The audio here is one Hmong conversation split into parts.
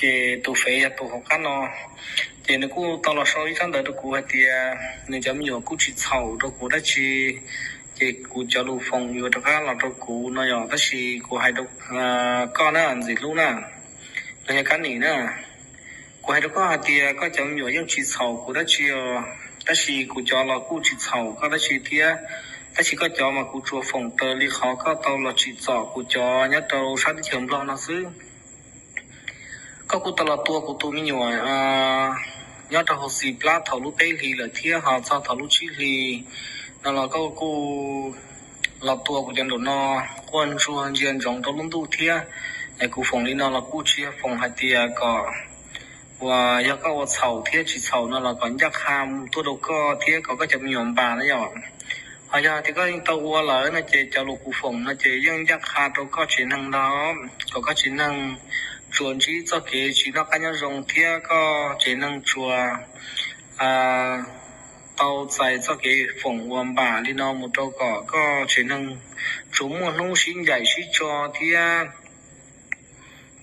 Ces tus fev yog tus hauv qab no, ces nws kuj tau los sau ib tsab ntawv rau kuv hais tias nws cov me nyuam kuj tsis txhaum rau kuv dab tsi, ces kuv cov lus foom yuav rov qab los rau kuv no yom. Tab sis kuv hais rau koj na, ntxim hlub na, los yog Kab Nim na, kuv hais rau koj hais tias koj cov me nyuam yeej tsis txhaum kuv dab tsi os, tab sis kuv cov los kuj tsis txhaum koj dab tsi thiab. Tab sis koj cov mas kuv tsuas foom raws li qhov koj tau los tsim txom kuv cov nyob rau sab teb chaws Nplog no xwb. Koj kuj tau los tua kuv tus me nyuam nyob rau hauv xis plab thaum lub peb hlis lawm thiab ho txog thaum lub tsib hlis no los koj kuj los tua kuv cov nraum no quaj ntsuag ntsia ntsoov rau lub ntuj thiab. Kuv foom li no los kuj tsis yog foom hais tias kom uas yog koj ua txhaum thiab tsis txhaum no los kom ncaj qha tuaj rau koj thiab kom koj cov me nyuam npam na yom. Ho yog tias koj yeej tau ua lawm no ces cov lus kuv foom no ces yeej ncaj qha rau koj tsev neeg ntag, kom koj tsev neeg tsuas ntsib txoj kev tsis noj qab nyob zoo thiab koj tsev neeg tsuas tau txais txoj kev foom uas npam li no mus rau kom koj tsev neeg tsuas muaj hnub sib ncaim sib tso thiab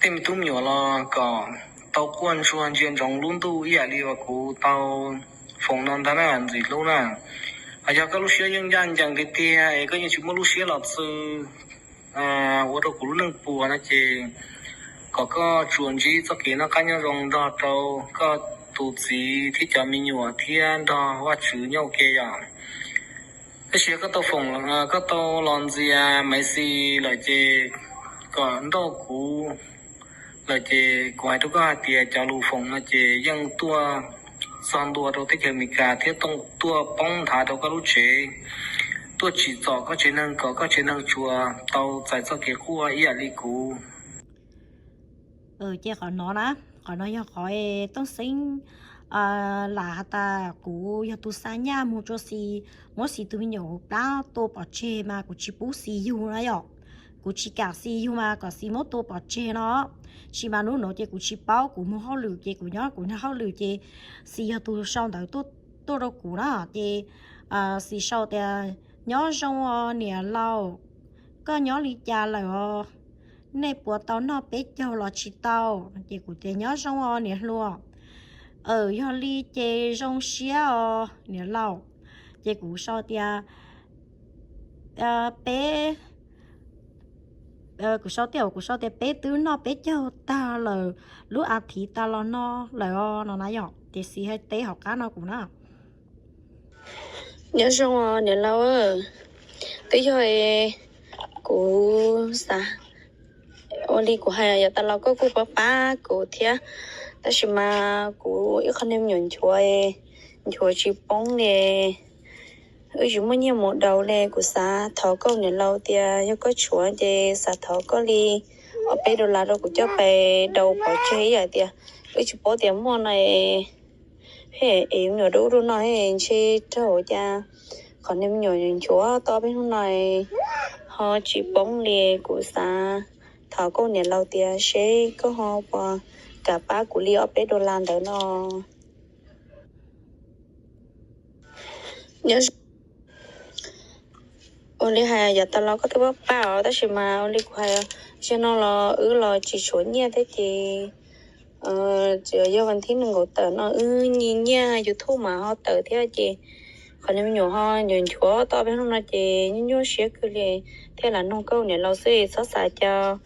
tej me tub me nyuam los kom tau quaj ntsuag ntsia ntsoov lub ntuj ib yam li uas kuv tau foom no ntag na, ntxim hlub na. Ho yog koj lub siab yeej ncaj ncees tiag tiag es koj yeej tsis muaj lub siab los txwv ua rau kuv lub neej puas no ces kom koj tsuas ntsib txoj kev noj qab nyob zoo nrog rau koj tus txiv thiab cov me nyuam thiab nrog Vajtswv nyob ua ke yom. Tab sis koj tau foom, koj tau los ntxias Maiv Xis lawm ces kom nrauj kuv lawm ces kuv hais rau koj hais tias cov lus foom no ces yeej tuaj txog ntua rau teb chaws Amelikas thiab tuaj poob nthav rau koj lub tsev, tuaj tsim txom koj tsev neeg kom koj tsev neeg tsuas tau txais txoj kev quaj ib yam li kuv. Ces qhov no na, qhov no yog qhov Tooj Xeeb lam has tas kuv yog tus xa nyaj mus rau Xis, muab Xis tus me nyuam hauv plab tua pov tseg mas kuv tsis pub Xis yug na yom. Kuv tsis kam Xis yug mas kom Xis muab tua pov tseg no. Tsis mas hnub no ces kuv tsis paub, kuv mus hauj lwm ces kuv nyob kuv hauj lwm ces Xis yog tus sau ntawv tuaj rau kuv na. Ces Xis sau tias, nyob zoo os niam laus, koj nyob li cas lawm os? Nej puas tau noj peb caug los tsis tau? Ces kuv tias, nyob zoo os niam hluas. Aws, yog li ces zoo siab os niam laus. Ces kuv sau tias, peb, kuv sau tias, kuv sau tias peb twb noj peb caug tag lawm, lub a thiv tas los no lawm os no na yom. Ces Xis hais teb hauv qab no kuv na, nyob zoo os niam laus, twb yog kuv xav ua li kuv hais yav tas los koj kuj pab pab kuv thiab, tab sis mas kuv ib qho niag me nyuam nchuav, nchuav tsis poob li, wb tsis muaj nyiaj mus daus li. Kuv xav thov koj niam laus tias yog koj tshuav ces xav thov koj li ob peb dollar rau kuv coj pais daus pov tseg ib yam tias wb tsis paub tias muaj no es me nyuam rau ub rau no ntshe raug cas qhov niag me nyuam nchuav tau peb hnub no ho tsis poob li. Kuv xav thov koj niam laus tias seb koj ho puas kam pab kuv li ob peb dollar ntawd no. Ua li hais yav tas los koj twb pab pab os, tab sis mas ua li kuv hais, zaum no los wb los tsis tshuav nyiaj thiab ces tsuas yog vas thib nees nkaum tawm no wb nyiaj YouTube mas ho tawm thiab ces qhov niag me nyuam ho nchuav nchuav tau peb hnub no ces nyuaj nyuaj siab kawg li thiab. Lam nug koj niam laus xwb, txhob xav cas,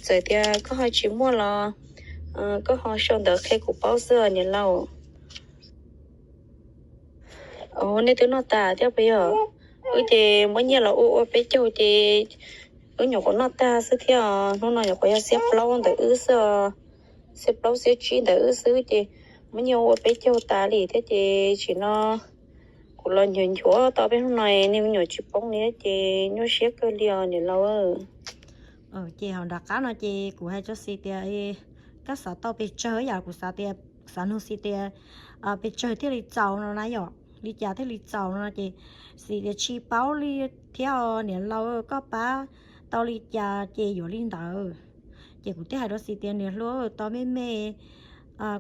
txawm tias koj ho tsis muaj los koj ho sau ntawv qhia kuv paub xwb niam laus. Nej twb noj tas thiab puas yog? Wb ces muab nyiaj los ua ua peb caug ces wb nyuam qhuav noj tag xwb thiab. Hnub no nyuam qhuav yog xiab plaub ntawm wb xwb, xiab plaub xiab tsib ntawm wb xwb ces muab nyiaj ua peb caug tas li thiab ces tsim no kuv los nchuav nchuav tau peb hnub no niag me nyuam tsis poob li ces nyuaj siab kawg li os niam laus. Ces hauv nram qab no ces kuv hais rau Xis tias, koj xav tau pes tsawg yam? Kuv xav tias, xav nug Xis tias pes tsawg thiaj li txaus no na yom, li cas thiaj li txaus no ces Xis tias tsis paub li thiab os niam laus, koj pab tau li cas ces yuav li ntawd. Ces kuv thiaj hais rau Xis tias niam hluas, tos me me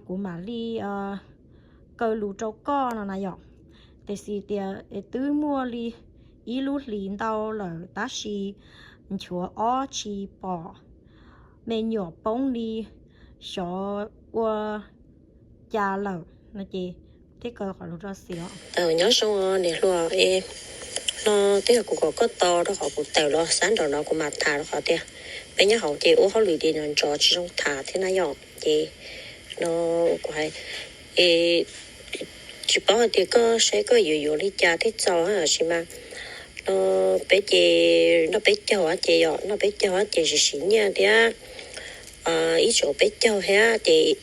kuv mam li kaw lus rau koj no na yom. Ces Xis tias twb muaj li ib lub hlis ntau lawm tab sis nchuav ob tsis pom me nyuam poob li, xyov ua cas lawm no ces thiaj kaw qhov lus rau xis os. Nyob zoo niam hluas, no twb yog kuv kom koj tau rau qhov kuv tawm los xab nraum no kuv mam tham rau qhov tias peb nyob hauv ces ua hauj lwm ces nco nco tsis zoo tham thiab na yom. Ces no kuv hais, tsis paub hais tias koj saib koj yuav yuav li cas thiaj txaus tab sis mas no peb ces noj peb caug ces yom, noj peb caug ces siv siv nyiaj thiab ib tsoom peb caug thiab ces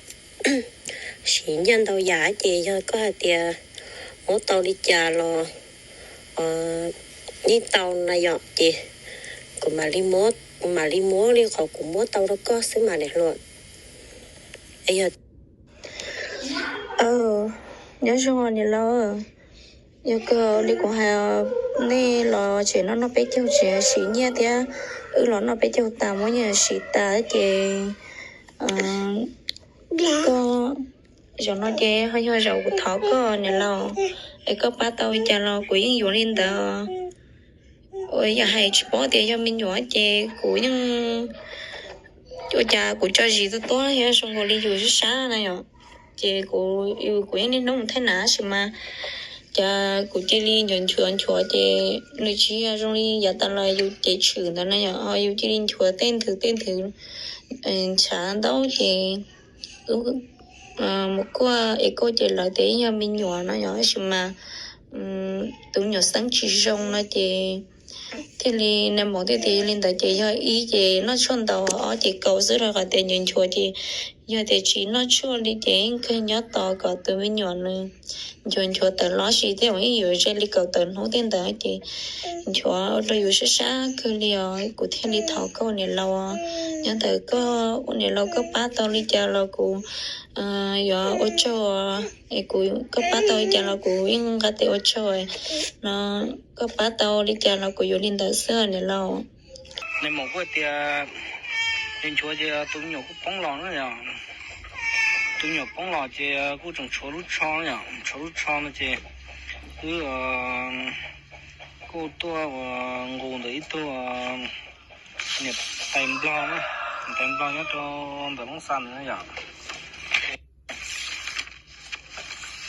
siv nyiaj ntau yam ces yog koj hais tias muab tau li cas los yeej tau na yom. Ces kuv mam li muab li qhov kuv muab tau rau koj xwb mas niam hluas. Yog nyob zoo niam laus, yog kawg li kuv hais, nej los tseem noj noj peb caug tseem siv nyiaj thiab, wb los noj peb caug tas muab nyiaj siv tas ces koj, zaum no ces ho yog zaum kuv thov koj niam laus, es koj pab tau li cas los kuv yeej yuav li ntawd. Uas yog hais tsis paub tias yog me nyuam ces kuv yeej, ua cas kuv tso zis tuaj tuaj thiab zoo nkaus li yus sab sab na yom. Ces kuv, kuv yeej niaj hnub mus thaij nas tab sis mas cas kuv cia li nchuav nchuav nchuav ces nws tsis yog zoo li yav tas los yus cev tshwm ntawd na yom, ho yus cia li nchuav tej nthwv tej nthwv ntshav ntau ces mus kuaj es kuaj ces lawv tias yog me nyuam no yom, tab sis mas tus me nyuam xeeb tsis zoo no ces thiaj li nais maum thiaj tias yog li ntawd ces yog ib ces noj tshuaj ntau, ob ces kaus xwb rau qhov tias nchuav nchuav ces yog tias tsis noj tshuaj li ces yeej kawg nyob tos kom tus me nyuam nws nchuav nchuav tawm los sis thiab yeej yuav ze li kaum tawm hnub tej ntawd ces nchuav ua rau yus sab sab kawg li os. Kuv thiaj li thov koj niam laus, nyob ntawm koj ua niam laus koj pab tau li cas los kuv yuav ua tsaug, es kuv, koj pab tau li cas los kuv yeej nqa tes ua tsaug no, koj pab tau li cas los kuv yuav li ntawd xwb niam laus. Nais maum kuj tias nchuav ces tus me nyuam kuj poob los na yom, tus me nyuam poob los ces kuj tseem tshuav lub tsho yom, tshuav lub tsho no ces wb kuj tuaj ua nqus ntawm ib tug niam tais nplog na, niam tais nplog nyob rau ntawm Hmoob Xa ntawd na yom.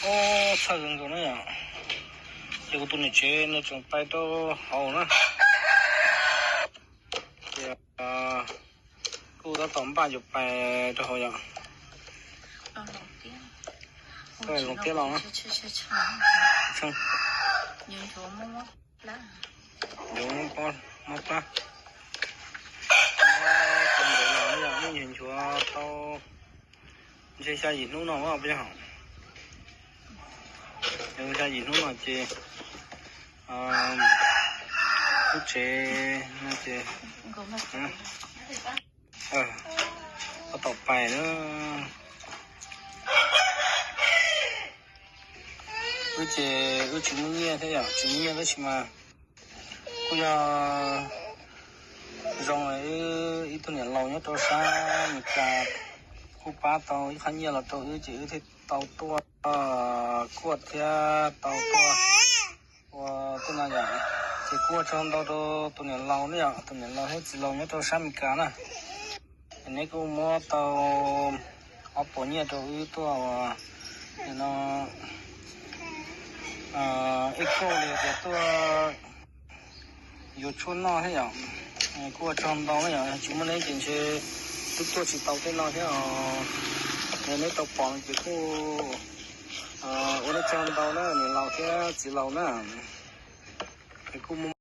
Ub, txhawj kawg nkaus na yom. Ces kuv tus niam tsev nws tseem pais rau hauv na. Ces kuv tab tom npaj yuav pais rau hauv yom. Koj loo tiab los na. Yuav mob plab. Tus ntawd los yog ib nyuag nchuav tau ntshe xya yim hnub no os, puas yog? Xya yim hnub no ces lub tsev no ces tab tom pais na. Wb ces wb tsis muaj nyiaj thiab yom, tsis muaj nyiaj tab sis mas kuj yog zoo wb ib tug niam laus nyob rau sab Meskas kuj pab tau ib qho nyiaj los rau wb ces wb thiaj tau tuaj kuaj thiab tau tuaj ua tej no yom. Ces kuj ua tsaug ntau rau tus niam laus na yom, tus niam laus thiab txiv laus nyob rau sab Meskas na. Ces neb kuj muab tau ob puas nyiaj rau wb tuaj ua no ib kauj li tias tuaj yuav tshuaj noj thiab yom. Kuj ua tsaug ntau na yom, tsis muaj neb ces ntshe twb tuaj tsis tau tej no thiab os. Yog neb tau pom no ces kuj ua nej tsaug ntau na niam laus thiab txiv laus na. Es kuj muaj